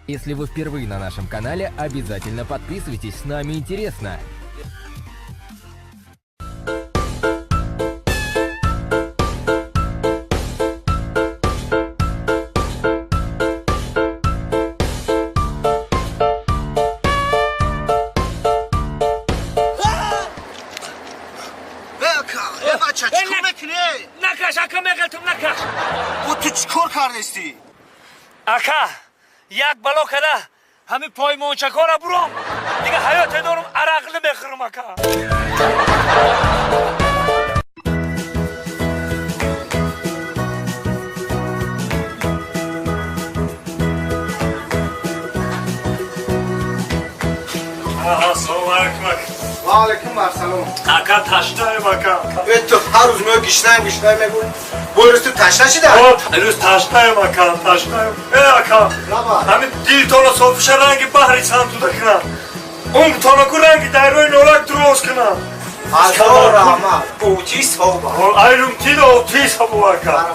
Если вы впервые на нашем канале, обязательно подписывайтесь, с нами интересно. Накаш, ака, меғалтум, накаш. Бо ту чӣ кор кардести? Ака, як бало када ҳамин поймончакора буром. Дига ҳаёте дорум, арақ намехӯрам, ака. Ассалому алайкум, ака. Ва алайкум ассалом. Ака, ташнаем, ака. Э, ту ҳар рӯз меои, гишнаем, гишнаем мегӯй. Бо рӯз ту ташна шида? Рӯз ташнаем, ака, ташнаем. Э, ака, ҳамин дилтона софиша ранги баҳри сантуда кунам. Умртона ку ранги дарёи Норак дуроз кунам. Ҳазор раҳмат. Ути соба. Айрум тидо ути сабу, ака.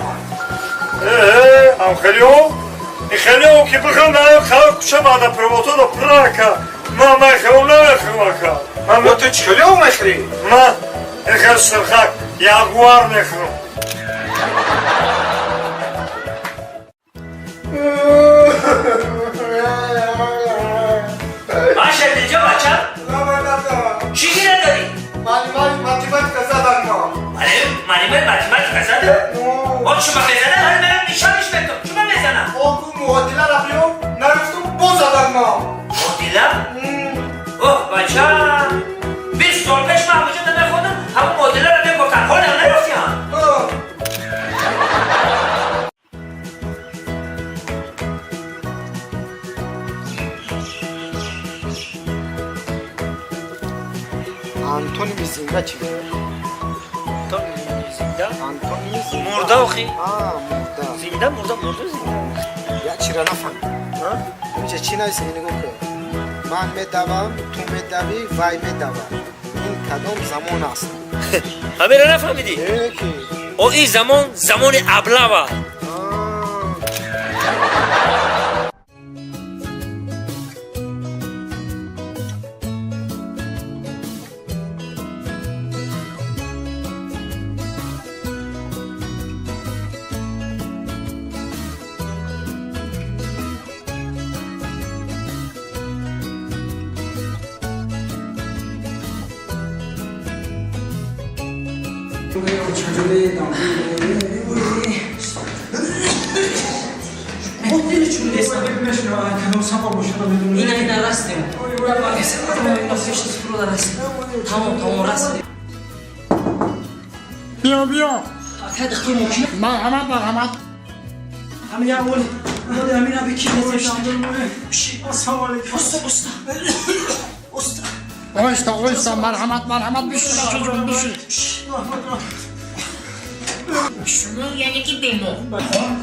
Э, ам хелио? И хелио ки бихам на халқ куча бада проводо пра, ака. Ман мехӯрам, намехӯрам, ака. Бо ту чӣ хелио мехӯрӣ? Ман ихел сирхак ягуар мехӯрам. Маша, диҷа бача? Чӣ гира дорӣ? Малимаи математика задан ма. Малимаи математика зада? О, чума мезана? Ҳали мерам нишониш метам. Чума мезана? О, ку муодилара биё, нарафтум, боз задан ма. Муодила? Оҳ, бача! 20 сол пеш ман ҳамаҷо намехондам, ҳамон муодиларо мегуфтан. Ҳолам нарафтиам. Антоними зинда чӣ? Антоними зинда? Антоними зинда. Мурда охи? А, мурда. Зинда, мурда, мурда, зинда. Я чира нафаҳмидам. Инҷа чӣ нависа, нигоҳ кун. Ман медавам, ту медавӣ, вай медавад. Ин кадом замон аст? Ҳамеро нафаҳмидӣ? Э, ки? О, ин замон замони аблава. بیا بیا. مرحمت مرحمت. همین اول امین abi کی استا. اوستا اوستا، مرحمت مرحمت، بشین جون بشین. شما یعنی که بیمار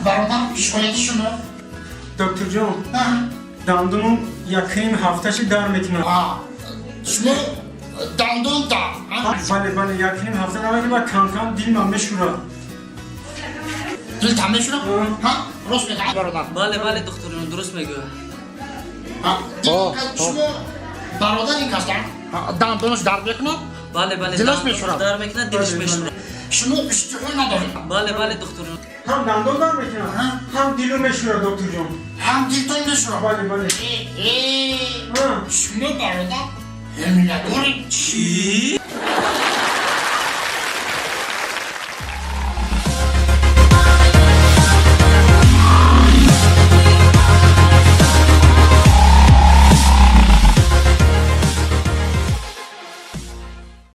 برادر شکایت شما؟ دکتر جان، دندونم یکیم هفتهش در میکنم. شما دندون در؟ بله بله، یکیم هفته در میکنم و کم کم دلم میشوره. دلت هم میشوره؟ ها راست میگه برادر. بله بله دکتر جان، درست میگه. شما برادر این کس دندونش در میکنه؟ بله بله، دلش میشوره. در میکنه، دلش میشوره. شما اشتها ندارید؟ بله بله دکتر جان. هم دندون در میکنه، هم دلو میشوره دکتر جان. هم دلتون میشوره؟ بله بله. شما برادر حامله دارید؟ چی؟